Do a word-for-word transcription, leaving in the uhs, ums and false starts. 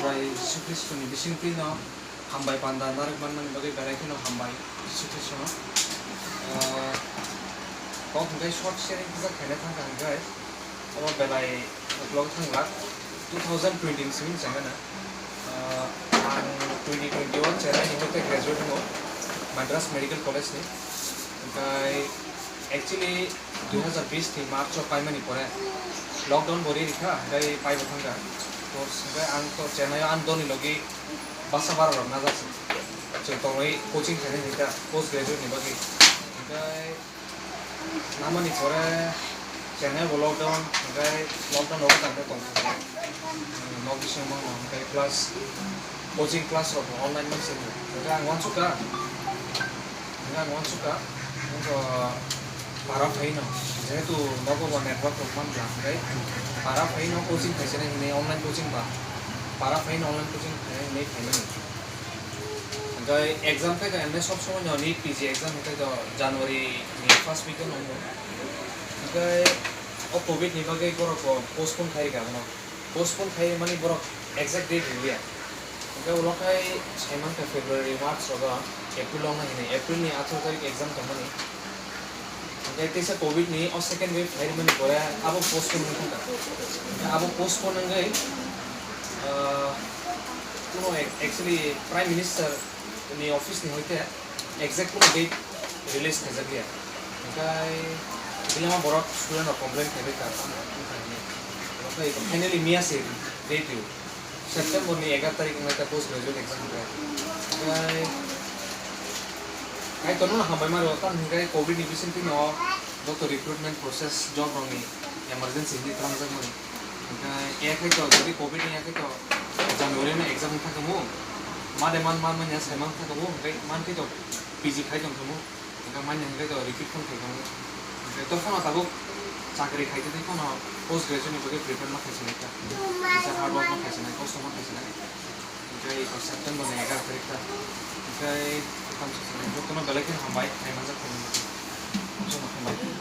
Bai Jisu Khristoni bisingtwi no hambai panda narwk manmani bagwi belai kheno hambai Jisu Khristono. Ah, kok hwnkhe short sharing kisa khaina thangkha hwnkhe, oro belai uklok thanglak two thousand twenty ni simi chengana. Ah, ang twenty twenty-one Chennai ni hoite graduate wngo, Madras Medical College ni. Hwnkhe actually dui hazar bish ni March o paimani pore lockdown bo ri rikha, hwnkhe paibo thangkha. Course hwnkhe ang to Chennai o ang doni logi basa bara rok najak se. Chwng tongwi coaching khainai hwnkha post graduate ni bagwi. Hwnkhe namani pore Chennai bo lockdown, hwnkhe lockdown rogo tangkhe tongthokma. Nok bising mano hwnkhe plus coaching class rok bo online ma se. Hwnkhe ang uansukha, hwnkhe ang uansukha, wngkha para phaino, jehetu nogo bo network rok manliya, hwnkhe para phaino coaching khaisani hinwi online coaching ba, para phaino online coaching khainai hinwi phaimani. Hwnkhe exam khe to emne sob somoi no NEET P G exam hwnkhe to January ni first week o nongo. Hwnkhe o covid ni bagwi borok bo postpone khai rikha bono. Postpone khai mani borok exact date rwliya. Hwnkhe ulo khai saimankha February, March rogo, April o wngna hinwi, April ni atharo tarik exam tongmani. Hwnkhe teisa covid ni o second wave phairwmani pore abo postpone wngwi thangkha. Hwnkhe abo postpone wngwi, ah, kuno ac-, actually Prime Minister ni office ni hoite exact kuno date release khaijakliya. Hwnkhe belama borok student rok complain khaibai kha. Hwnkhe finally miya se date rw. September ni egaroh tarik wngkha post graduate exam hwnkhe. Hwnkhe Kaitorno hambai ma rw, tamo hwnkhe covid ni bisingtwi no joto recruitment process job rokni emergency hinwi twlangjakmani. Hwnkhe ya khai to, jodi covid ni ya khai to January no exam wngkha kamo, made man man manya sai man kha kamo, hwnkhe man khai to P G khai tong kamo. Hwnkhe manya hwnkhe to repeat phone khai kamo. Hwnkhe to phone tabuk chakri khai tongwi phone post graduate ni bagwi prepare ma khai sinai kha. Kisa hard work ma khai sinai, kosto ma khai sinai. Hwnkhe eko September ni egaroh tarik ta. Hwnkhe tamo se sinai, jotono belai kheno hambai, naimanjak khainani bagwi. Jotono hambai.